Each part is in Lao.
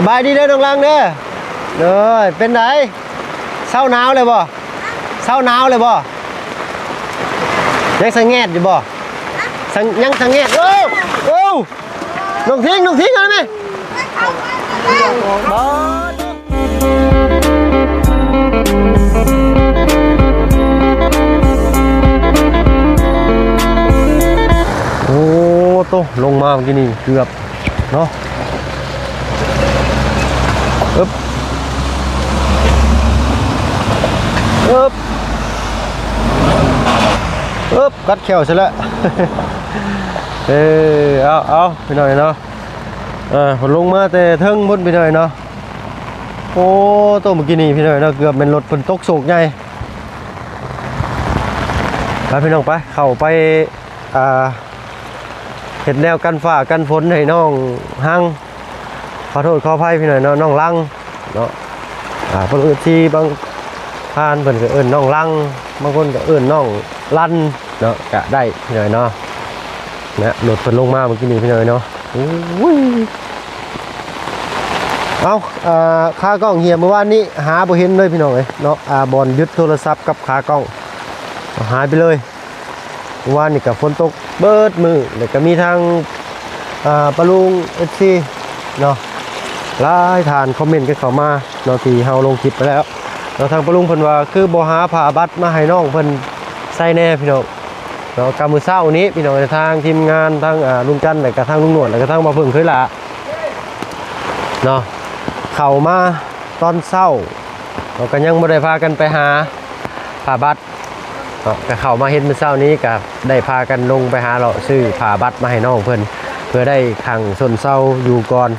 ສະບາຍດີເດີນ້ອງລັງເດີ. ໂດຍ ເປັນໃດ? ເຊົາໜາວແລ້ວບໍ່? ເຊົາໜາວແລ້ວບໍ່? ຍັງສະແງດຢູ່ບໍ່? ສະ ຍັງສະແງດ. ໂອ້ ໂອ້ ນ້ອງທິງ ນ້ອງທິງ ເອົາໄດ້ໄໝ? ໂອ້ໂຕ ລົງມາເມື່ອກີ້ນີ້ເກືອບ ເນາະ ອຶບ ອຶບ ອຶບ ກັດແຂ້ວຊະແລ້ວ. ເອີ ເອົາ ເອົາ ພີ່ນ້ອງເນາະ ເອີ ເພິ່ນລົງມາແຕ່ເທິງພຸ້ນ ພີ່ນ້ອງເນາະ. ໂອ້ ໂຕ ເມື່ອກີ້ນີ້ ພີ່ນ້ອງເນາະ ເກືອບແມ່ນລົດເພິ່ນຕົກໂຊກໃຫຍ່. ໄປ ພີ່ນ້ອງ ໄປ ເຂົ້າໄປ ອ່າ ເຮັດແນວກັນຟ້າກັນຝົນໃຫ້ນ້ອງຮັງ. ຂໍໂທດຂໍອະໄພພີ່ນ້ອງເນາະ ນ້ອງລັງເນາະ. ອ່າ ເພິ່ນເອີ້ນທີ່ບາງທ່ານເພິ່ນກໍເອີ້ນນ້ອງລັງ ບາງຄົນກໍເອີ້ນນ້ອງລັນເນາະ ກະໄດ້ພີ່ນ້ອງເນາະ. ນະ ລົດເພິ່ນລົງມາເມື່ອກີ້ນີ້ພີ່ນ້ອງເນາະ. ໂອ້ຍ ເອົາ ອ່າ ຂາກ້ອງເຫຍມື້ວານນີ້ຫາບໍ່ເຫັນເລີຍພີ່ນ້ອງເອີຍເນາະ. ອ່າ ບ່ອນຢຸດໂທລະສັບກັບຂາກ້ອງຫາຍໄປເລີຍ. ວານນີ້ກໍຝົນຕົກເບິດມື້ ແລ້ວກໍມີທາງ ອ່າ ປາລຸງ ເອັຟຊີ ເນາະ ຫຼາຍທ່ານຄອມເມັນກັນເຂົ້າມາເນາະ ທີ່ເຮົາລົງຄລິບໄປແລ້ວເນາະ. ທາງປາລຸງເພິ່ນວ່າ ຄືບໍ່ຫາຜ້າບັດມາໃຫ້ນ້ອງເພິ່ນໃສ່ແດ່ພີ່ນ້ອງເນາະ. ກໍມື້ເຊົ້ານີ້ພີ່ນ້ອງ ທາງທີມງານ ທາງ ອ່າ ລຸງຈັນ ແລ້ວກໍທາງລຸງໜວດ ແລ້ວກໍທາງບ່າວເຜິ້ງເຄີຍຫຼ້າເນາະ ເຂົ້າມາຕອນເຊົ້າ ເຮົາກໍຍັງບໍ່ໄດ້ພາກັນໄປຫາຜ້າບັດ ເນາະ. ກໍເຂົ້າມາເຫັນມື້ເຊົ້ານີ້ ກໍໄດ້ພາກັນລົງໄປຫາເລາະຊື້ຜ້າບັດມາໃຫ້ນ້ອງເພິ່ນ ເພື່ອໄດ້ຄັ້ງຊົນເຊົາຢູ່ກ່ອນ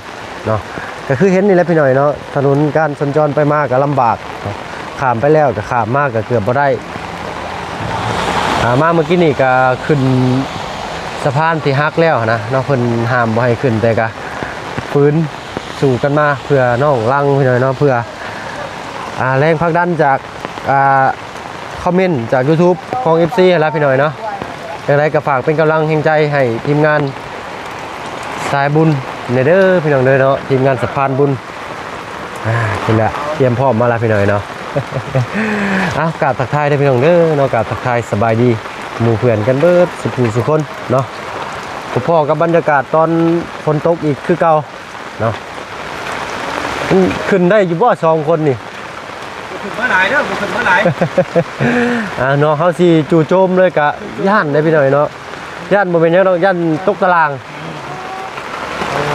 ເນາະ. ກໍຄືເຫັນນີ້ແຫຼະພີ່ນ້ອງເນາະ ຖະໜົນການສັນຈອນໄປມາກໍລຳບາກເນາະ ຂ້າມໄປແລ້ວກໍຂ້າມມາກໍເກືອບບໍ່ໄດ້. ອ່າ ມາເມື່ອກີ້ນີ້ກໍຂຶ້ນສະພານທີ່ຫັກແລ້ວນະເນາະ ເພິ່ນຫ້າມບໍ່ໃຫ້ຂຶ້ນ ແຕ່ກໍຝືນ ສູ້ກັນມາເພື່ອນ້ອງລັງພີ່ນ້ອງເນາະ ເພື່ອ ອ່າ ແຮງຜັກດັນຈາກ ອ່າ ຄອມເມັນຈາກຢູທູບຂອງເອັຟຊີຫັ້ນລະພີ່ນ້ອງເນາະ. ຈັ່ງໃດກໍຝາກເປັນກຳລັງແຮງໃຈໃຫ້ທີມງານສາຍບຸນແດ່ເດີພີ່ນ້ອງເດີເນາະ ທີມງານສະພານບຸນ. ອ່າ ເຫັນແລ້ວ ຕຽມພ້ອມມາລະພີ່ນ້ອງເນາະ. ເອົາ ກາບທັກທາຍເດີພີ່ນ້ອງເດີເນາະ ກາບທັກທາຍສະບາຍດີໝູ່ເພື່ອນກັນເບິດສູ່ຜູ້ສູ່ຄົນເນາະ. ພໍ້ກັບບັນຍາກາດຕອນຝົນຕົກອີກຄືເກົ່າ ເນາະ. ມັນຂຶ້ນໄດ້ຢູ່ບໍ່ສອງຄົນນີ້? ບໍ່ຂຶ້ນມາຫຼາຍເດີ ບໍ່ຂຶ້ນມາຫຼາຍ. ອ່າ ເນາະ ເຮົາຊິຈູ່ໂຈມເລີຍກະຢ້ານເດ້ພີ່ນ້ອງເນາະ. ຢ້ານບໍ່ແມ່ນຫຍັງດອກ ຢ້ານຕົກຕາລາງ.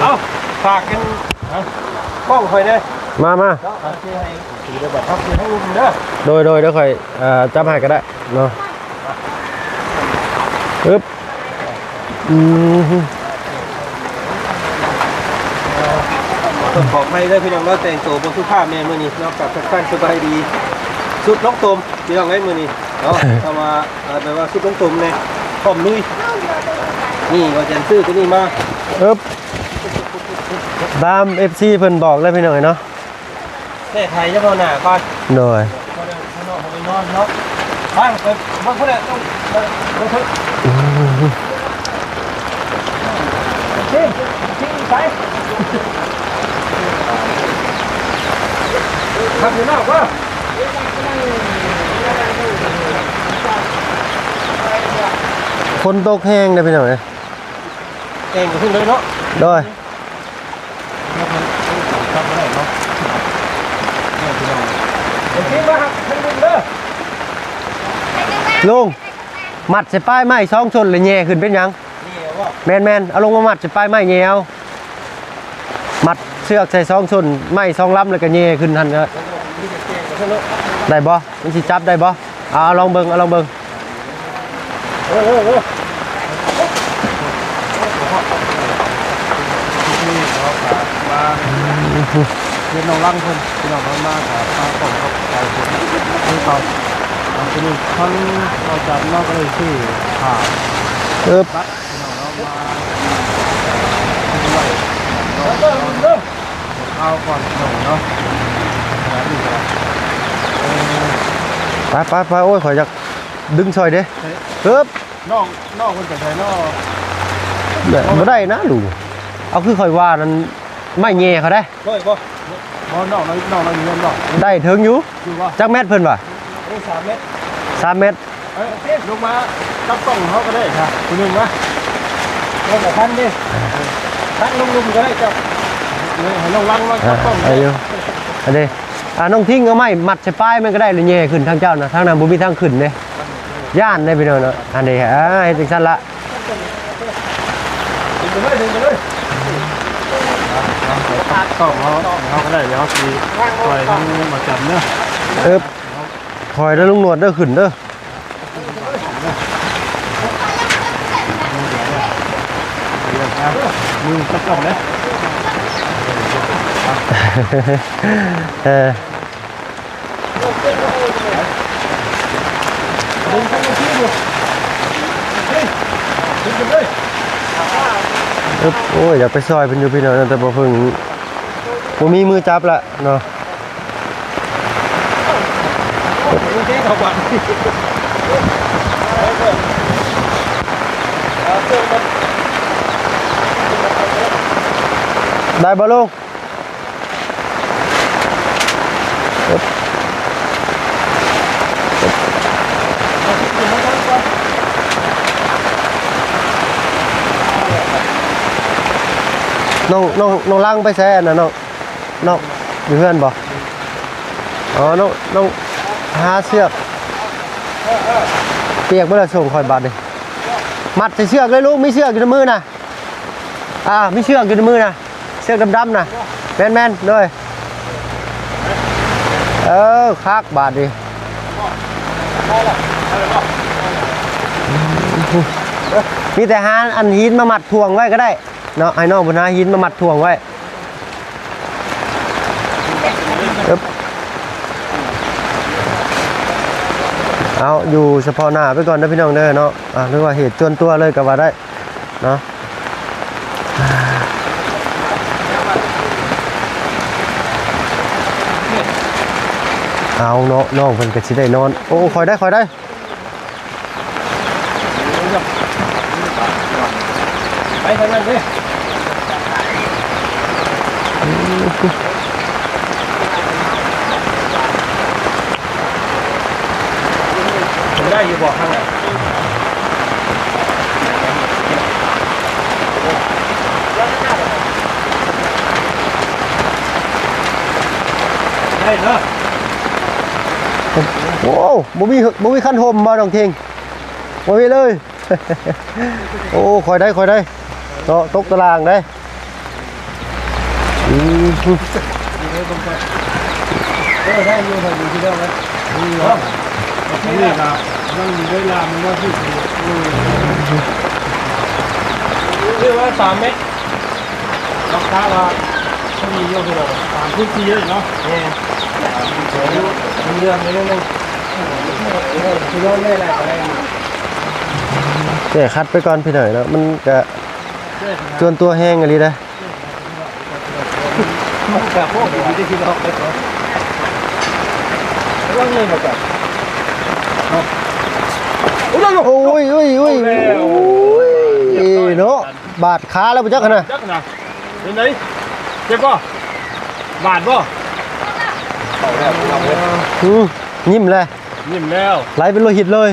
ເອົາ ຝາກກັນ ເອົາ ກ້ອງຂ້ອຍເດີ. ມາ ມາ ເນາະ ໂອເຄ ໃຫ້ຖືເດີບັດ ເຮົາຊິໃຫ້ອຸ້ມເດີ. ໂດຍ ໂດຍ ດຽວຂ້ອຍ ເອີ ຈັບໃຫ້ກໍໄດ້ເນາະ. ອຶບ ອືມ ຕ້ອງຂໍອະໄພເດີພີ່ນ້ອງເນາະ ແຕ່ງໂຕບໍ່ສຸພາບແດ່ມື້ນີ້ເນາະ. ກັບທັກທາຍສະບາຍດີ ສຸດລົງຕົມພີ່ນ້ອງເອີຍມື້ນີ້ເນາະ. ເພາະວ່າ ເອີ ແບບວ່າສຸດລົງຕົມແດ່ ພ້ອມລຸຍ. ນີ້ວ່າຈະຊື້ຕົວນີ້ມາ ອຶບ ຕາມເອັຟຊີເພິ່ນບອກແລ້ວພີ່ນ້ອງເອີຍເນາະ. ແກ້ໄຂຈະເອົາໜ້າກ່ອນ. ໂດຍ ໄປ ໄປເບິ່ງພຸ້ນແຫຼະ ຕ້ອງ ອືມ ຝົນຕົກແຮງເດ້ພີ່ນ້ອງເອີຍ. ແຕ່ງຂຶ້ນເລີຍເນາະ. ໂດຍ ໂອເຄ ມາຮັບທາງລຸງເດີ. ລຸງ ມັດໃສ່ປາຍໄມ້ສອງສົ້ນ ແລ້ວແຍ່ຂຶ້ນເປັນຫຍັງ? ແມ່ນໆ ເອົາລົງມາມັດໃສ່ປາຍໄມ້ແຍ່ເອົາ. ມັດເຊືອກໃສ່ສອງສົ້ນໄມ້ສອງລຳ ແລ້ວກໍແຍ່ຂຶ້ນຫັ້ນນະ. ໄດ້ບໍ່? ມັນຊິຈັບໄດ້ບໍ່? ເອົາ ເອົາລອງເບິ່ງ ເອົາລອງເບິ່ງ. ເອີ ເອີ ເອີ ເຫັນນ້ອງລັງເພິ່ນ ພີ່ນ້ອງເພິ່ນມາກໍມາພ້ອມກັບໃຈເພິ່ນຄືເກົ່າ. ທີນີ້ທັງເຮົາຈັດມາກໍເລີຍຊື້ຜ້າ ເອີບ ບັດ ພີ່ນ້ອງເນາະ ມາເປັນໄວ້ເນາະ ເອົາກ່ອນພີ່ນ້ອງເນາະ. ໄປ ໄປ ໄປ ໂອ້ຍ ຂ້ອຍຢາກດຶງຊ່ອຍເດ້. ເອີບ ນ້ອງ ນ້ອງເພິ່ນໄປໃສເນາະ? ແບບບໍ່ໄດ້ນະລຸງ ເອົາ ຄືຂ້ອຍວ່ານັ້ນ ໄມ້ແຫຍ່ເຂົາໄດ້. ເຮີ້ຍ ບໍ່ ບໍ່ ນອກ ນອກ ນອກຢູ່ເຮືອນບໍ່? ໄດ້ເຖິງຢູ່. ຢູ່ບໍ່? ຈັກແມັດເພິ່ນວ່າ? ໂອ້ ສາມແມັດ. ສາມແມັດ. ເອີ ລົງມາຈັບກ້ອງເຮົາກໍໄດ້ ຜູ້ໜຶ່ງມາ. ເອີ ພັນເດ້ ພັນລົງລຸ່ມກໍໄດ້ເຈົ້າ. ເອີ ໃຫ້ນ້ອງລັງມາຈັບກ້ອງ. ເອີ ເອົາຢູ່ ອັນນີ້ ອ່າ ນ້ອງທິງເອົາໄມ້ມັດໃສ່ປ້າຍມັນກໍໄດ້ ແລ້ວແຫຍ່ຂຶ້ນທາງເຈົ້ານະ. ທາງນັ້ນບໍ່ມີທາງຂຶ້ນເດ້ ຢ້ານເດ້ພີ່ນ້ອງເນາະ. ອັນນີ້ ອ່າ ເຮັດຈັ່ງຊັ້ນລະ. ດຶງໄປເລີຍ ດຶງໄປເລີຍ. ເອົາ ເອົາ ເອົາ ເອົາ ເອົາກໍໄດ້ ດຽວເຮົາຊິຊ່ອຍທາງໝໍຈັນເດີ. ເອີບ ຄ່ອຍເດີລຸງໜວດເດີ ຂຶ້ນເດີ. ມືຈັບກ້ອງເດີ. ເອີ. ອຶບ ໂອ້ຍ ຢາກໄປຊ່ອຍເພິ່ນຢູ່ພີ່ນ້ອງ ແຕ່ບໍ່ເພິ່ນ ບໍ່ມີມືຈັບລະເນາະ. ໄດ້ບໍ່ລຸງ? ນ້ອງ ນ້ອງ ນ້ອງລັງໄປໃສອັນນັ້ນນ້ອງ? ນ້ອງຢູ່ເຮືອນບໍ່? ອໍ ນ້ອງ ນ້ອງຫາເຊືອກ. ປຽກເບິດແລ້ວ ສົ່ງຂ້ອຍບາດນີ້. ມັດໃສ່ເຊືອກເລີຍລູກ ມີເຊືອກຢູ່ໃນມືນະ. ອ່າ ມີເຊືອກຢູ່ໃນມືນະ ເຊືອກດຳໆນະ. ແມ່ນໆ ໂດຍ. ເອີ ຄັກບາດນີ້. ມີແຕ່ຫາອັນຫີນມາມັດຖ່ວງໄວ້ກໍໄດ້ເນາະ ໃຫ້ນ້ອງເພິ່ນຫາຫີນມາມັດຖ່ວງໄວ້. ເອີບ ເອົາ ຢູ່ສະເພາະໜ້າໄປກ່ອນເດີພີ່ນ້ອງເດີເນາະ. ອ່າ ຫຼືວ່າເຫດສ່ວນຕົວເລີຍກໍວ່າໄດ້ເນາະ. ເອົາເນາະ ນ້ອງເພິ່ນກໍຊິໄດ້ນອນ. ໂອ້ ຄ່ອຍໄດ້ ຄ່ອຍໄດ້. ໄປທາງນັ້ນເດ້. ໄດ້ຢູ່ບໍ່ທາງນັ້ນ? ໄດ້ເນາະ. ໂອ້ ບໍ່ມີ ບໍ່ມີຄັນຮົ່ມບໍ່ນ້ອງເທິງ? ບໍ່ມີເລີຍ. ໂອ້ ຄ່ອຍໄດ້ ຄ່ອຍໄດ້ເນາະ ຕົກຕາລ່າງໄດ້. ອືມ ເອີ ໄດ້ຢູ່ ໄດ້ຢູ່ ທີ່ເດີມເລີຍ. ນີ້ລະ ຍັງຢູ່ໃນລາມມັນວ່າຊິ ເອີ ເລີຍວ່າສາມແມັດ. ລັກສາວ່າພໍດີຢູ່ພີ່ນ້ອງ ສາມຄູນສີ່ເລີຍເນາະ. ແມ່ນ ເລື່ອງນິດໜຶ່ງ ຊິນອນໄດ້ຫຼາຍກວ່າໄດ້ຢູ່. ແກ້ຂັດໄປກ່ອນພີ່ນ້ອງເນາະ ມັນກະຈວນຕົວແຮງອີ່ຫຼີເດ້. ມັນກະໂພດດີທີ່ຊິລອກໄດ້ເນາະ. ລອກເລີຍບໍ່ຈັກ. ໂອ້ຍ ໂອ້ຍ ໂອ້ຍ ໂອ້ຍ ເນາະ. ບາດຂາແລ້ວບໍ່ຈັກຫັ້ນນະ. ຈັກຫັ້ນນະ ເປັນໃດ? ເຈັບບໍ່? ບາດບໍ່? ອືມ ຍິ້ມແລ້ວ ຍິ້ມແລ້ວ ໄຫຼເປັນໂລຫິດເລີຍ.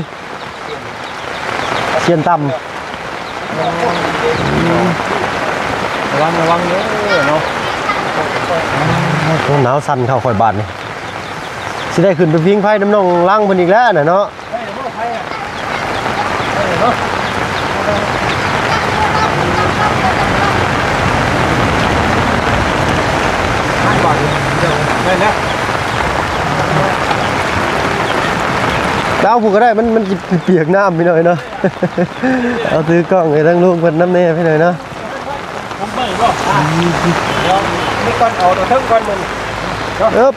ສຽນຕ່ຳ ລະວັງ ລະວັງເດີເນາະ. ໂອ້ ໜາວສັ່ນເຂົ້າຂ້ອຍບາດນີ້ ຊິໄດ້ຂຶ້ນໄປຜິງໄຟນຳນ້ອງລັງເພິ່ນອີກແລ້ວນະເນາະ. ເອົາຜູ້ກໍໄດ້ ມັນ ມັນຊິປຽກນ້ຳພີ່ນ້ອງເນາະ. ເອົາ ຖືກ້ອງໃຫ້ທາງລຸງເພິ່ນນຳແດ່ພີ່ນ້ອງເນາະ. ເອີບ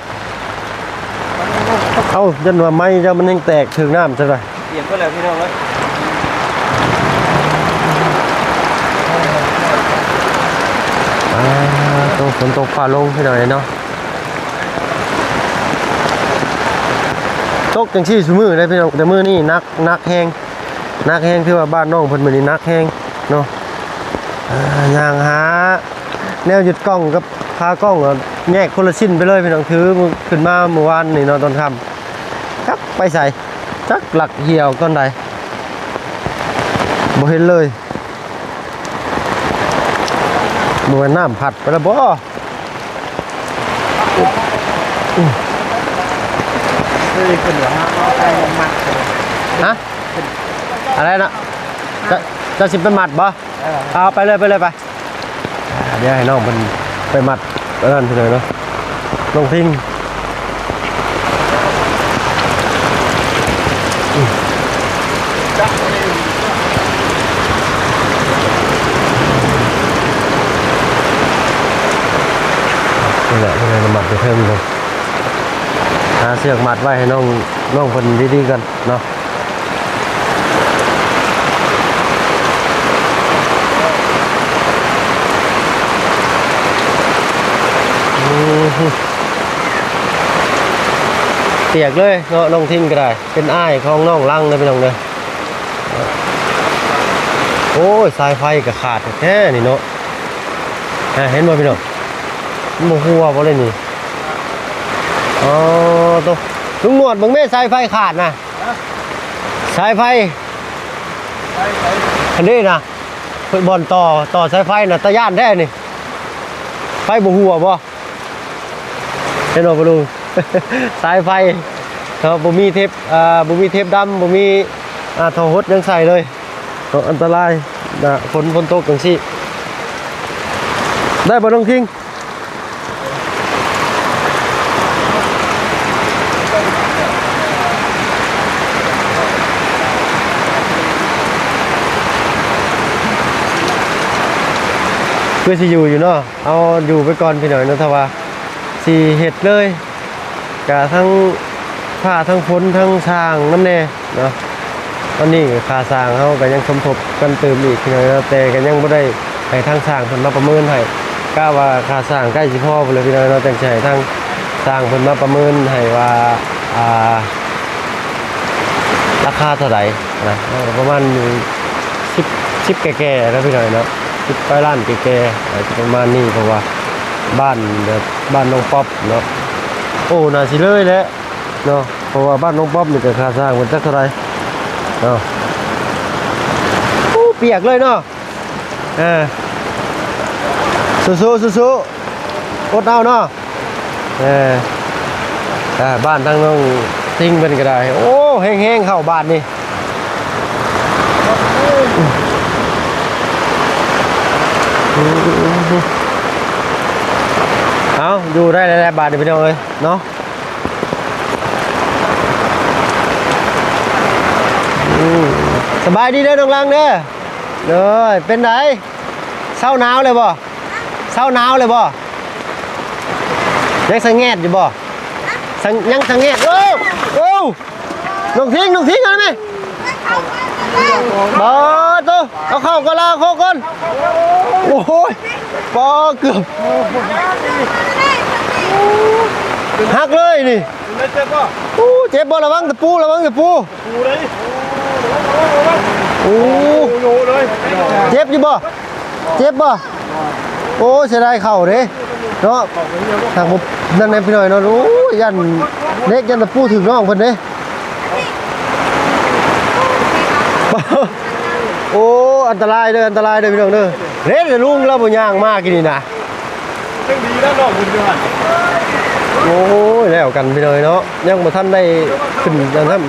ເອົ້າ ຢ້ານວ່າໄມ້ເຈົ້າມັນຍັງແຕກ ຖືກນ້ຳຊະລະ. ປຽກເບິດແລ້ວພີ່ນ້ອງເອີຍ. ອ່າ ໂຕ ຝົນຕົກຟ້າລົງພີ່ນ້ອງເອີຍເນາະ. ຕົກຈັ່ງຊີ້ຊຸມື້ເດ້ພີ່ນ້ອງ ແຕ່ມື້ນີ້ໜັກ ໜັກແຮງ ໜັກແຮງ ຖືວ່າບ້ານນ້ອງເພິ່ນມື້ນີ້ໜັກແຮງເນາະ. ອ່າ ຍ່າງຫາ ແນວຍຶດກ້ອງກັບຂາກ້ອງກໍແຍກຄົນລະຊິ້ນໄປເລີຍພີ່ນ້ອງ. ຖືຂຶ້ນມາມື້ວານນີ້ເນາະ ຕອນຄ່ຳ ຈັກໄປໃສ ຈັກລັກເຫື່ອອອກຕອນໃດ ບໍ່ເຫັນເລີຍ. ບໍ່ແມ່ນນ້ຳພັດໄປແລ້ວບໍ່? ເອີຍ ຂຶ້ນວ່າເຮົາເອົາໄປມັດ ຮະ? ອັນໃດນະ? ຈະ ຈະຊິໄປມັດບໍ່? ເອີ ເອົາໄປເລີຍ ໄປເລີຍ ໄປ. ອ່າ ດຽວໃຫ້ນ້ອງເພິ່ນໄປມັດອັນນັ້ນເພິ່ນເນາະ ນ້ອງທິງ. ນີ້ແຫຼະ ເພິ່ນໃຫ້ມັດຢູ່ເທິງເນາະ ຫາເຊືອກມັດໄວ້ໃຫ້ນ້ອງ ນ້ອງເພິ່ນດີໆກ່ອນເນາະ. ອືມ ປຽກເລີຍເນາະ ນ້ອງທິງກໍໄດ້ ເປັນອ້າຍຂອງນ້ອງລັງເດີພີ່ນ້ອງເດີ. ໂອ້ຍ ສາຍໄຟກໍຂາດແທ້ໆນີ້ເນາະ. ອ່າ ເຫັນບໍ່ພີ່ນ້ອງ ມັນບໍ່ຮົ່ວບໍ່ເລີຍນີ້? ອໍ ໂຕ ລຸງໜວດ ເບິ່ງແມ່ ສາຍໄຟຂາດນະ ສາຍໄຟ ອັນນີ້ນະ ບ່ອນຕໍ່ ຕໍ່ສາຍໄຟນະ ຕາຢ້ານແທ້ນີ້. ໄຟບໍ່ຮົ່ວບໍ່? ເຫັນບໍ່ ພໍ່ລຸງ? ສາຍໄຟເນາະ ບໍ່ມີເທບ ອ່າ ບໍ່ມີເທບດຳ ບໍ່ມີ ອ່າ ທໍ່ຫົດຫຍັງໃສ່ເລີຍເນາະ ອັນຕະລາຍນະ ຝົນ ຝົນຕົກຈັ່ງຊີ້. ໄດ້ບໍ່ ນ້ອງທິງ? ຄືຊິຢູ່ຢູ່ເນາະ ເອົາຢູ່ໄປກ່ອນພີ່ນ້ອງເນາະ. ຖ້າວ່າຊິເຮັດເລີຍ ກະທັງຟ້າທັງຝົນທັງຊ່າງນຳແດ່ເນາະ. ຕອນນີ້ຄ່າຊ່າງເຮົາກະຍັງສົມທົບກັນຕື່ມອີກພີ່ນ້ອງເນາະ ແຕ່ກະຍັງບໍ່ໄດ້ໃຫ້ທາງຊ່າງເພິ່ນມາປະເມີນໃຫ້. ກະວ່າຄ່າຊ່າງໃກ້ຊິພໍພຸ້ນແຫຼະພີ່ນ້ອງເນາະ ຈັ່ງຊິໃຫ້ທາງຊ່າງເພິ່ນມາປະເມີນໃຫ້ວ່າ ອ່າ ລາຄາເທົ່າໃດນະ ເອີ ປະມານຢູ່ ສິບ ສິບແກ່ໆນະພີ່ນ້ອງເນາະ ສິບປາຍລ້ານແກ່ໆ ອາດຈະປະມານນີ້ ເພາະວ່າບ້ານແບບບ້ານນ້ອງປັອບເນາະ. ໂອ້ ໜ້າຊິເລີຍແຫຼະເນາະ ເພາະວ່າບ້ານນ້ອງປັອບນີ້ກໍຄ່າສ້າງເພິ່ນຈັກເທົ່າໃດເນາະ. ໂອ້ ປຽກເລີຍເນາະ. ເອີ ສູ້ໆ ສູ້ໆ ອົດເອົາເນາະ. ເອີ ອ່າ ບ້ານທາງນ້ອງຕິງເພິ່ນກໍໄດ້ ໂອ້ ແຮງໆ ເຂົ້າບ້ານນີ້. ເອົາ ຢູ່ໄດ້ແລ້ວບາດນີ້ພີ່ນ້ອງເອີຍເນາະ. ອືມ ສະບາຍດີເດີນ້ອງລັງເດີ. ໂດຍ ເປັນໃດ ເຊົາໜາວແລ້ວບໍ່? ເຊົາໜາວແລ້ວບໍ່? ຍັງສະແງດຢູ່ບໍ່? ສະ ຍັງສະແງດ. ໂອ້ ໂອ້ ນ້ອງທິງ ນ້ອງທິງ ເອົາໄດ້ໄໝ? ບາດໂຕ ເອົາເຂົ້າກ່ອນລະ ເອົາເຂົ້າກ່ອນ. ໂອ້ຍ ປາ ເກືອບຫັກເລີຍນີ້. ເຈັບບໍ່? ໂອ້ ເຈັບບໍ່? ລະວັງຕະປູ ລະວັງຕະປູ. ໂອ້ ເຈັບຢູ່ບໍ່? ເຈັບບໍ່? ໂອ້ ເສຍດາຍເຂົ້າເດ້ເນາະ. ທາງ ນັ້ນແຫຼະພີ່ນ້ອງເນາະ. ໂອ້ ຢ້ານເຫຼັກ ຢ້ານຕະປູຖືກນ້ອງເພິ່ນເດ້. ໂອ້ ອັນຕະລາຍເດີ ອັນຕະລາຍເດີພີ່ນ້ອງເດີ. ເດ້ ລຸງລາວບໍ່ຍ່າງມາກີ້ນີ້ນະ. ຍັງດີນະນ້ອງເພິ່ນຢູ່ຫັ້ນ. ໂອ້ຍ ແລ້ວກັນພີ່ນ້ອງເນາະ ຍັງບໍ່ທັນໄດ້ຂຶ້ນອັນນັ້ນ.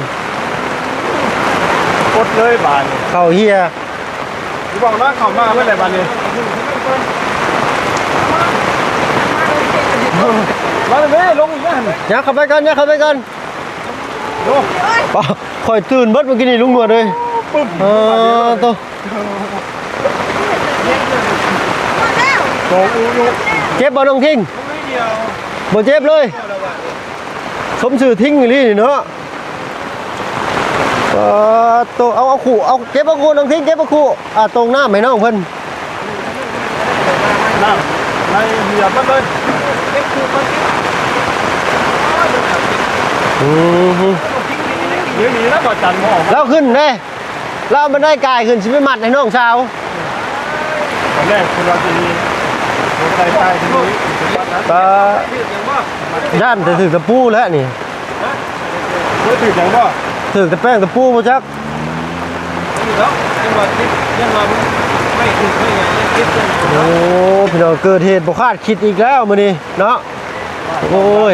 ອົດເລີຍບາດນີ້ ເຂົ້າເຫື່ອ. ຢູ່ເວົ້ານະ ເຂົ້າມາເມື່ອໃດບາດນີ້? ມາເລີຍ ລົງອີກແລ້ວຫັ້ນ. ຍ່າງເຂົ້າໄປກ່ອນ ຍ່າງເຂົ້າໄປກ່ອນ. ໂອ້ ຂ້ອຍຕື່ນເບິດເມື່ອກີ້ນີ້ລຸງໜວດເອີຍ. ປຶ້ມ ເອີ ໂຕ ເຈັບບໍ່ນ້ອງທິງ? ບໍ່ເຈັບເລີຍ. ສົມຊື່ທິງອີ່ຫຼີນີ້ເນາະ. ປາດໂຕ ເອົາ ເອົາຄູ່ ເອົາ ເກັບເອົາຄູ່ ນ້ອງທິງ ເກັບເອົາຄູ່. ອ່າ ຕົງນ້ຳໃຫ້ນ້ອງເພິ່ນ. ນ້ຳໃນເຫືອມັນເລີຍ. ອືມ ດຽວນີ້ລະບໍ່ຈັນບໍ່ອອກ ລາວຂຶ້ນເດ້. ລາວເອົາບັນໄດກາຍຂຶ້ນ ຊິໄປມັດໃຫ້ນ້ອງສາວ. ຕອນແລກເພິ່ນວ່າຊິ ປາ ຢ້ານແຕ່ຖືກຕະປູແຫຼະນີ້. ຖືກຫຍັງບໍ່? ຖືກແຕ່ແປ້ງຕະປູບໍ່ຈັກ. ໂອ້ ພີ່ນ້ອງ ເກີດເຫດບໍ່ຄາດຄິດອີກແລ້ວມື້ນີ້ເນາະ. ໂອ້ຍ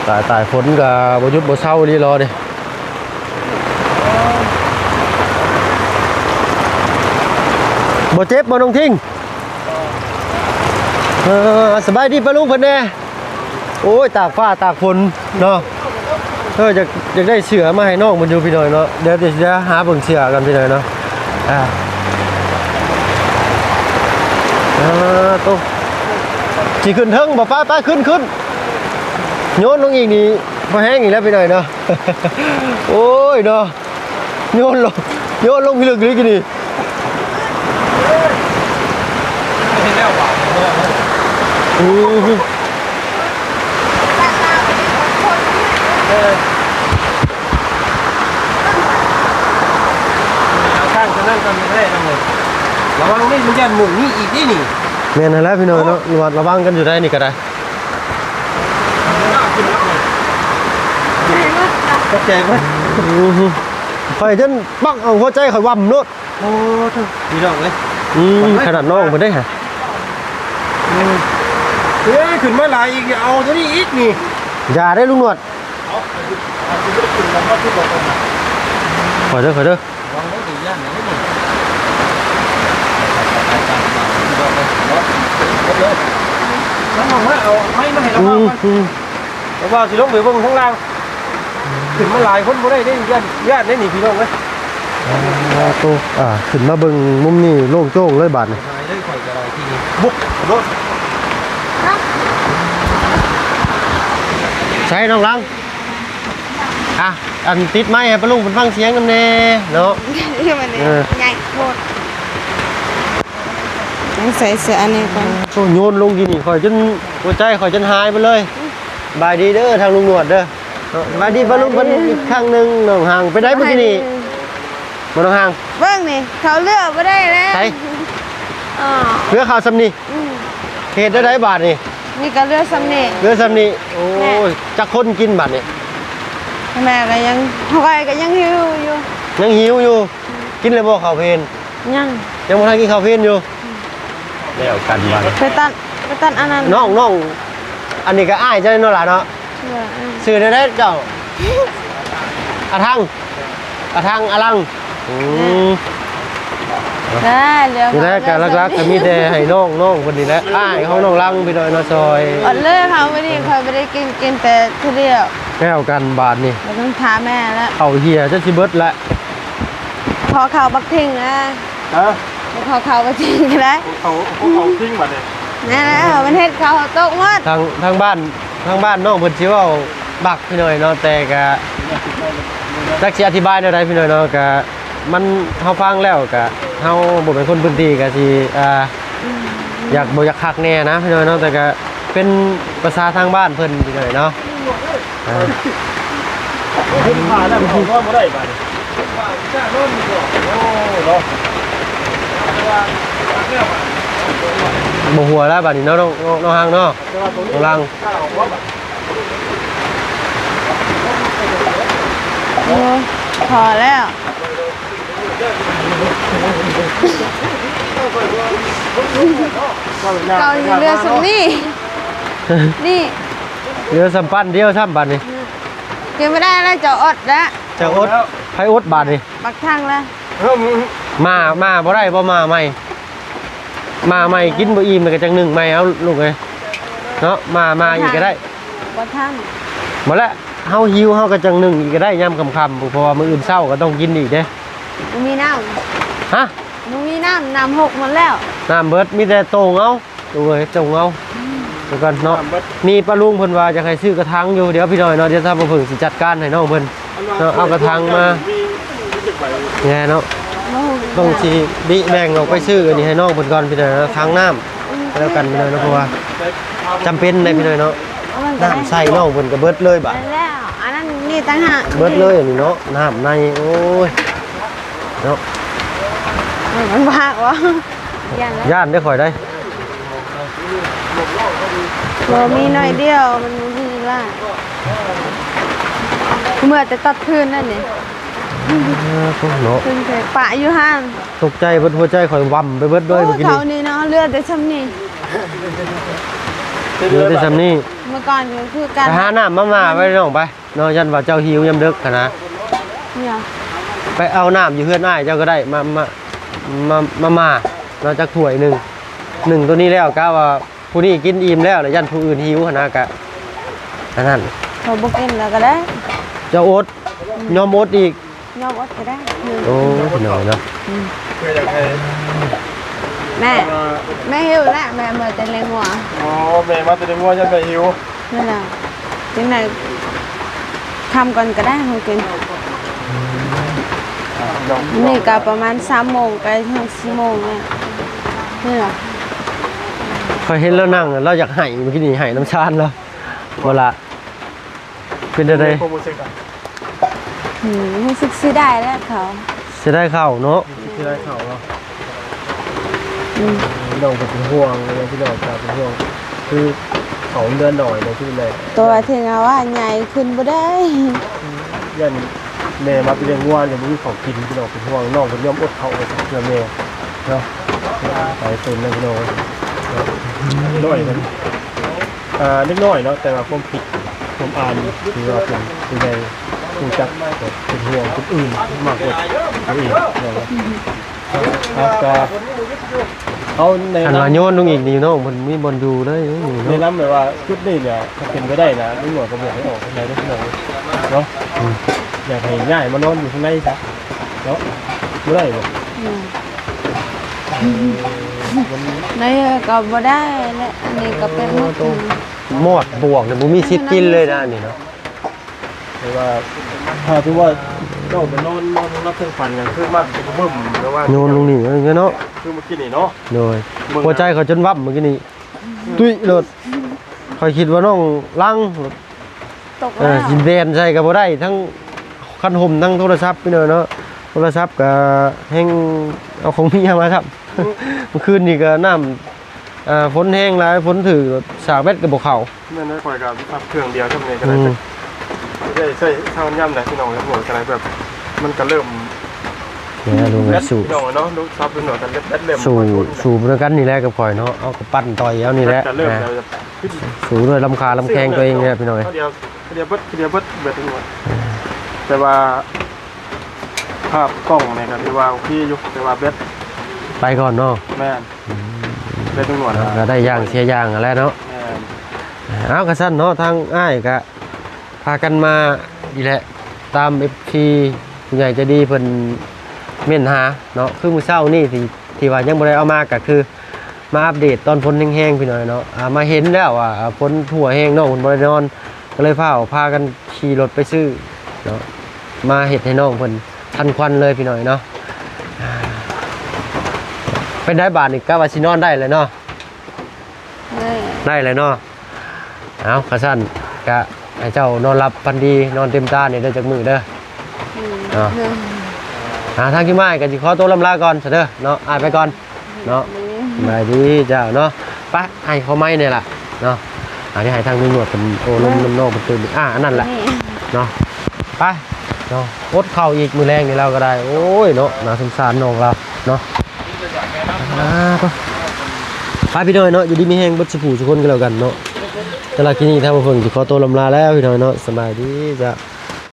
ຕາຍໆ ຝົນກໍບໍ່ຢຸດບໍ່ເຊົາອີ່ຫຼີເດ. ບໍ່ເຈັບບໍ່ ນ້ອງທິງ? ເອີ ສະບາຍດີປ້າລຸງເພິ່ນແດ່. ໂອ້ຍ ຕາກຟ້າຕາກຝົນເນາະ. ເອີ ຢາກ ຢາກໄດ້ເສື້ອມາໃຫ້ນ້ອງເພິ່ນຢູ່ ພີ່ນ້ອງເນາະ. ດຽວ ດຽວຊິຫາເບິ່ງເສື້ອກັນ ພີ່ນ້ອງເນາະ. ອ່າ ອ່າ ໂຕ ຊິຂຶ້ນເທິງບໍ່? ໄປ ໄປ ຂຶ້ນ ຂຶ້ນ. ໂຍນລົງອີກນີ້ ພໍແຮງອີກແລ້ວ ພີ່ນ້ອງເນາະ. ໂອ້ຍເນາະ ໂຍນລົງ ໂຍນລົງພິລຶກອີ່ຫຼີນີ້. ອື ເອີ ເອົາຂ້າງຕົວນັ້ນກ່ອນກໍໄດ້ນ້ອງເອີຍ. ລະວັງນີ້ ມັນຢ້ານໝູນມີອີກເດ້ນີ້. ແມ່ນຫັ້ນແຫຼະ ພີ່ນ້ອງເນາະ. ລະວັງກັນຢູ່ໄດ໋ນີ້ກໍໄດ້. ຂອບໃຈເພິ່ນ. ອື ຂ້ອຍຈົນປັກເອົາຫົວໃຈຂ້ອຍຫວ່ຳໂລດ. ໂອ້ ພີ່ນ້ອງເອີຍ. ອື ຂະໜາດນ້ອງເພິ່ນເດ້ຫະ. ເອີ ເອີຍ ຂຶ້ນມາຫຼາຍອີກ ເອົາຕົວນີ້ອີກນີ້. ຢ່າເດ້ລຸງໜວດ. ຂ້ອຍເດີ ຂ້ອຍເດີ. ມັນອອກມາເອົາໄມ້ມາໃຫ້ລະວັງ. ອື ອື ລະວັງ ຊິລົງໄປເບິ່ງທາງລ່າງ. ຂຶ້ນມາຫຼາຍຄົນບໍ່ໄດ້ເດ້ ຢ້ານ ຢ້ານເດ້ນີ້ ພີ່ນ້ອງເອີຍ. ອ່າ ໂຕ ອ່າ ຂຶ້ນມາເບິ່ງມຸມນີ້ໂລ່ງໂຈ້ງເລີຍບາດນີ້. ຕາຍເລີຍ ຂ້ອຍກໍໄດ້ທີ່ນີ້. ບຸກໂລດ. ໃສ່ນ້ອງຫຼັງ. ອ່ະ ອັນ ຕິດໄມໃຫ້ປ້າລຸງເພິ່ນຟັງສຽງນຳແດ່ເນາະ. ເອີ ໃຫຍ່ໂພດ. ຕ້ອງໃສ່ເສື້ອອັນນີ້ກ່ອນ. ໂອ້ ໂຍນລົງກີ້ນີ້ ຂ້ອຍຈົນ ຫົວໃຈຂ້ອຍຈົນຫາຍໄປເລີຍ. ສະບາຍດີເດີ ທາງລຸງໜວດເດີ. ສະບາຍດີປ້າລຸງເພິ່ນອີກຄັ້ງໜຶ່ງ. ນ້ອງຫາງ ເປັນໃດມື້ກີ້ນີ້? ບໍ່ ນ້ອງຫາງ ເບິ່ງນີ້ ເຂົາເລືອກບໍ່ໄດ້ແລ້ວ. ໃສ? ເລືອກເຂົ້າຊ່ຳນີ້. ອື ເຮັດແນວໃດບາດນີ້? ນີ້ກໍເລືອກຊ່ຳນີ້ ເລືອກຊ່ຳນີ້. ໂອ້ຍ ຈັກຄົນກິນບາດນີ້? ແມ່ກໍຍັງ ຂ້ອຍກໍຍັງຫິວຢູ່ ຍັງຫິວຢູ່. ກິນແລ້ວບໍ່ເຂົ້າເພນ? ຍັງ ຍັງບໍ່ທັນກິນເຂົ້າເພນຢູ່. ແລ້ວກັນບາດ ໄປຕັດ ໄປຕັດອັນນັ້ນ. ນ້ອງ ນ້ອງ ອັນນີ້ກໍອ້າຍເຈົ້າເນາະຫຼາເນາະ. ຊື່ແນວໃດເຈົ້າ? ອາທັງ ອາທັງ ອາລັງ. ອື ນີ້ແຫຼະ ກໍຫຼັກໆ ກໍມີແຕ່ໃຫ້ນ້ອງ ນ້ອງເພິ່ນນີ້ແຫຼະ ອ້າຍຂອງນ້ອງລັງ ພີ່ນ້ອງເນາະ ຊ່ອຍ. ອດເລີຍ ເຮົາມື້ນີ້ຂ້ອຍບໍ່ໄດ້ກິນ ກິນແຕ່ເທື່ອດຽວ. ແລ້ວກັນບາດນີ້ ບໍ່ຕ້ອງຖາມແມ່ແລ້ວ ເຂົ້າເຫື່ອຈົນຊິເບິດແລ້ວ. ຂໍເຂົ້າບັກທິງນະ. ຮະ? ຂໍເຂົ້າບັກທິງກໍໄດ້. ຂໍເຂົ້າ ຂໍເຂົ້າທິງບາດນີ້. ແມ່ນແລ້ວ ມັນເຮັດເຂົ້າຕົກໝົດ. ທາງ ທາງບ້ານ ທາງບ້ານນ້ອງເພິ່ນຊິເວົ້າບັກ ພີ່ນ້ອງເນາະ ແຕ່ກະຈັກຊິອະທິບາຍແນວໃດ ພີ່ນ້ອງເນາະ. ກະມັນ ເຮົາຟັງແລ້ວກະ ເຮົາບໍ່ແມ່ນຄົນພື້ນທີ່ ກະຊິ ອ່າ ອືມ ຢາກ ບໍ່ຢາກຄັກແນ່ນະ ພີ່ນ້ອງເນາະ ແຕ່ກະເປັນພາສາທາງບ້ານເພິ່ນ ພີ່ນ້ອງເນາະ. ອ່າ ເພິ່ນພາແລ້ວ ເຂົ້ານອນບໍ່ໄດ້ບາດນີ້. ໂອ້ ເນາະ ບໍ່ຫົວແລ້ວບາດນີ້ເນາະ ນ້ອງ ນ້ອງຮັງເນາະ ນ້ອງລັງ. ໂອ້ ພໍແລ້ວ ເກົ່ານີ້ເຫຼືອສ່ຳນີ້ ນີ້ ເຫຼືອສ່ຳປັ້ນດຽວຊ້ຳບາດນີ້. ກິນບໍ່ໄດ້ແລ້ວ ເຈົ້າອົດແລ້ວ ເຈົ້າອົດ. ໃຜອົດບາດນີ້? ບັກທັງລະ. ເອີ ມາ ມາບໍ່ໄດ້ບໍ່? ມາໃໝ່ ມາໃໝ່ກິນບໍ່ອີ່ມແລ້ວກໍຈັ່ງໜຶ້ງໃໝ່ເອົາລູກເອີຍເນາະ. ມາ ມາອີກກໍໄດ້ ບໍ່ທັນ. ບໍ່ແຫຼະ ເຮົາຫິວເຮົາກໍຈັ່ງໜຶ້ງອີກກໍໄດ້ຍາມຄ່ຳໆ ເພາະວ່າມື້ອື່ນເຊົ້າກໍຕ້ອງກິນອີກເດ້. ບໍ່ມີນ້ຳ. ຮະ? ບໍ່ມີນ້ຳ ນ້ຳຫົກໝົດແລ້ວ ນ້ຳເບິດ ມີແຕ່ໂຕ່ງເອົາ. ໂອ້ຍ ຈົ່ງເອົາ ອືມ ໄປກ່ອນເນາະ. ນີ້ປ້າລຸງເພິ່ນວ່າຢາກໃຫ້ຊື້ກະຖາງຢູ່. ດຽວພີ່ນ້ອງເນາະ ດຽວຖ້າບໍ່ເພິ່ງຊິຈັດການໃຫ້ນ້ອງເພິ່ນເນາະ. ເອົາກະຖາງມາແນ່ເນາະ. ຕ້ອງຊິບິແບ່ງອອກໄປຊື້ອັນນີ້ໃຫ້ນ້ອງເພິ່ນກ່ອນພີ່ນ້ອງເນາະ ຖັງນ້ຳ. ອືມ ກໍແລ້ວກັນພີ່ນ້ອງເນາະ ເພາະວ່າຈຳເປັນເດ້ພີ່ນ້ອງເນາະ. ນ້ຳໃສ່ນ້ອງເພິ່ນກະເບິດເລີຍບາດ. ແລ້ວ ອັນນັ້ນມີຕ່າງຫາກ ເບິດເລີຍອັນນີ້ເນາະ ນ້ຳໃນ. ໂອ້ຍ ເນາະ ມັນບໍ່ຮັກບໍ່? ຢ້ານແລ້ວ ຢ້ານເດ້ຂ້ອຍໄດ໋. ບໍ່ມີໜ້ອຍດຽວ ມັນບໍ່ມີຫຼາຍ ເມື່ອແຕ່ຕັດທຶນນັ້ນນີ້ ເອີ ເນາະ ເພິ່ນເຄີຍປະຢູ່ຫັ້ນ ຕົກໃຈເບິດ ຫົວໃຈຂ້ອຍວັ່ມໄປເບິດເລີຍ ໂອ້ ມື້ກີ້ນີ້ ເທົ່ານີ້ເນາະ ເຫຼືອແຕ່ຊ່ຳນີ້ ເຫຼືອແຕ່ຊ່ຳນີ້ ເມື່ອກ່ອນກໍຄືກັນ ໄປຫານ້ຳມາມ່າໄວ້ນ້ອງໄປ ເນາະ ຢ້ານວ່າເຈົ້າຫິວຍາມເດິກຫັ້ນນະ ເນາະ ໄປເອົານ້ຳຢູ່ເຮືອນອ້າຍເຈົ້າກໍໄດ້ ມາ ມາ ມາ ມາມ່າເນາະ ຈັກຖ້ວຍໜຶ່ງ ໜຶ່ງໂຕນີ້ແລ້ວ ກະວ່າຜູ້ນີ້ກິນອີ່ມແລ້ວ ແລ້ວຢ້ານຜູ້ອື່ນຫິວຫັ້ນນະ ກະອັນນັ້ນ ຂ້ອຍບໍ່ກິນແລ້ວກໍໄດ້ ເຈົ້າອົດ ອືມ ຍອມອົດອີກ ຍອມອົດກໍໄດ້ ໂອ້ ພີ່ນ້ອງເນາະ ອືມ ແມ່ ແມ່ຫິວແລ້ວ ແມ່ເມືອແຕ່ລ້ຽງງົວ ອໍ ແມ່ມາແຕ່ລ້ຽງງົວ ຢ້ານແມ່ຫິວ ນັ້ນແຫຼະ ຈັ່ງໃດຄ່ຳກ່ອນກໍໄດ້ ເຮົາກິນ ອ່າ ນີ້ກໍປະມານສາມໂມງ ໃກ້ຮອດສີ່ໂມງແລ້ວ ນີ້ລະ ຂ້ອຍເຫັນລາວນັ່ງ ລາວຢາກໄຫ້ ມື້ກີ້ນີ້ໄຫ້ນ້ຳຊານລາວ ບໍ່ລະ ເປັນຈັ່ງໃດ? ຄວາມຮູ້ສຶກອະ? ອືມ ຮູ້ສຶກເສຍດາຍແຫຼະເຂົາ ເສຍດາຍເຂົາເນາະ ເສຍດາຍເຂົາເນາະ ອືມ ນ້ອງກໍເປັນຫ່ວງ ພີ່ນ້ອງກໍເປັນຫ່ວງ ຄືເຂົາເຫຼືອໜ້ອຍເນາະ ຄືແມ່ ແຕ່ວ່າເຖິງວ່າໃຫຍ່ຂຶ້ນບໍ່ໄດ້ ຢ້ານແມ່ມາໄປລ້ຽງງົວ ແລ້ວບໍ່ມີເຂົ້າກິນ ພີ່ນ້ອງເປັນຫ່ວງ ນ້ອງເພິ່ນຍອມອົດເຂົ້າເພື່ອແມ່ເນາະ ຫຼາຍຕົນເນາະ ພີ່ນ້ອງເນາະ ນ້ອຍເພິ່ນ ອ່າ ເດັກນ້ອຍເນາະ ແຕ່ວ່າຄວາມຄິດຄວາມອ່ານ ຖືວ່າເປັນຜູ້ໃຫຍ່ ຮູ້ຈັກເປັນຫ່ວງຄົນອື່ນມາກກວ່າຕົວເອງເນາະ ອ່າ ກະເອົາແນະນຳ ຄັນວ່າໂຍນລົງອີກນີ້ເນາະ ມັນມີບ່ອນຢູ່ເລີຍເນາະ ແນະນຳແບບວ່າຈຸດນີ້ເນຍ ຖ້າເປັນໄປໄດ້ນະ ລຸງໜວດກໍບອກໃຫ້ອອກໄປເດີພີ່ນ້ອງເນາະ ອືມ ຢາກໃຫ້ຍ້າຍມານອນຢູ່ຂ້າງໃນຊະເນາະ ບໍ່ໄດ້ບໍ່? ອືມ ມັນ ໄດ້ກໍບໍ່ໄດ້ແຫຼະ ອັນນີ້ກໍເປັນໝົດ ມອດບວກນີ້ບໍ່ມີສິດກິນເລີຍນະ ອັນນີ້ເນາະ ແຕ່ວ່າ ຖ້າຖືວ່າເຈົ້າໄປນອນ ນອນຮັບເທິງຝັນກາງຄືນມາເປັນບຶ້ມ ແບບວ່າ ໂຍນລົງນີ້ເນາະ ຄືມື້ກີ້ນີ້ເນາະ ໂດຍ ເບິ່ງ ຫົວໃຈຂ້ອຍຈົນວັ່ມມື້ກີ້ນີ້ ຕຸ້ຍໂລດ ຂ້ອຍຄິດວ່ານ້ອງຫຼັງ ຕົກ ເອີ ແລ້ວ ຊິແລ່ນໃສ່ກໍບໍ່ໄດ້ ທັງຄັນຫົ່ມ ທັງໂທລະສັບ ພີ່ນ້ອງເນາະ ໂທລະສັບກໍແຮ່ງເອົາຂອງເມຍມາຊ້ຳ ມື້ຄືນນີ້ກໍນ້ຳ ອ່າ ຝົນແຮງຫຼາຍ ຝົນຖືກ ສາກແບັດກໍບໍ່ເຂົ້າ ແມ່ນແຫຼະ ຂ້ອຍກໍຊັບເຄື່ອງດຽວຊ່ຳນີ້ກໍໄດ້ ອືມ ໄດ້ໃຊ້ເທົ່າຍາມໃດພີ່ນ້ອງ ແລ້ວກໍໄດ້ແບບ ມັນກໍເລີ່ມ ແມ່ນ ລູກ ແບັດ ສູ້ ພີ່ນ້ອງເນາະ ລູກຊັບພີ່ນ້ອງກັນແບັດເລີ່ມ ສູ້ ສູ້ນຳກັນນີ້ແຫຼະກັບຂ້ອຍເນາະ ເອົາກັບປັ່ນຕ່ອຍເອົານີ້ແຫຼະ ແບັດກໍເລີ່ມແລ້ວ ສູ້ດ້ວຍລຳຄາລຳແຂງຕົວເອງແຫຼະພີ່ນ້ອງເອີຍ ເສຍງດຽວ ເສຍງດຽວເບິດ ເສຍງດຽວເບິດ ແບັດນີ້ ແຕ່ວ່າ ພາບກ້ອງນີ້ກໍຖືວ່າໂອເຄຢູ່ ແຕ່ວ່າແບັດໄປກ່ອນເນາະ ແມ່ນ ອືມ ແບັດໜວດ ກໍໄດ້ຢ່າງເສຍຢ່າງຫັ້ນແຫຼະເນາະ ແມ່ນ ເອົາ ກະຊັ້ນເນາະ ທາງອ້າຍກະພາກັນມານີ້ແຫຼະ ຕາມເອັຟຊີ ຜູ້ໃຫຍ່ໃຈດີເພິ່ນເມັ້ນຫາເນາະ ຄືມື້ເຊົ້ານີ້ທີ່ ທີ່ວ່າຍັງບໍ່ໄດ້ເອົາມາ ກະຄື ມາອັບເດດຕອນຝົນແຮງໆ ພີ່ນ້ອງເນາະ ອ່າ ມາເຫັນແລ້ວວ່າ ອ່າ ຝົນຫົວແຮງ ນ້ອງເພິ່ນບໍ່ໄດ້ນອນ ກໍເລີຍຟ້າວພາກັນຂີ່ລົດໄປຊື້ເນາະ ມາເຮັດໃຫ້ນ້ອງເພິ່ນທັນຄວັນເລີຍ ພີ່ນ້ອງເນາະ ອ່າ ເປັນໃດບາດນີ້ ກະວ່າຊິນອນໄດ້ແລ້ວເນາະ ໄດ້ ໄດ້ແລ້ວເນາະ ເອົາ ຄັນຊັ້ນກະໃຫ້ເຈົ້ານອນຫຼັບຝັນດີ ນອນເຕັມຕານີ້ເດີ ຈັກມື້ເດີ ອືມ ເນາະ ເນາະ ອ່າ ທາງທີ່ມາກໍຊິຂໍຕົວລຳລາກ່ອນຊະເດີເນາະ ອ້າຍໄປກ່ອນເນາະ ສະບາຍດີເຈົ້າເນາະ ໄປ ອ້າຍຂໍໄມ້ແດ່ລະເນາະ ອັນນີ້ໃຫ້ທາງລຸງໜວດເພິ່ນໂອ້ລົມນຳນ້ອງເພິ່ນຕື່ມ ອ່າ ອັນນັ້ນລະເນາະ ໄປເນາະ ອົດເຂົ້າອີກ ມື້ແລງນີ້ລາວກໍໄດ້ ໂອ້ຍເນາະ ໜ້າສົງສານນ້ອງລາວເນາະ ອ່າ ໄປ ໄປ ພີ່ນ້ອງເນາະ ຢູ່ດີມີແຮງເບິດສູ່ຜູ້ສູ່ຄົນກໍແລ້ວກັນເນາະ ສຳລັບຄລິບນີ້ທາງພວກເພິ່ນຊິຂໍຕົວລຳລາແລ້ວ ພີ່ນ້ອງເນາະ ສະບາຍດີເຈົ້າ.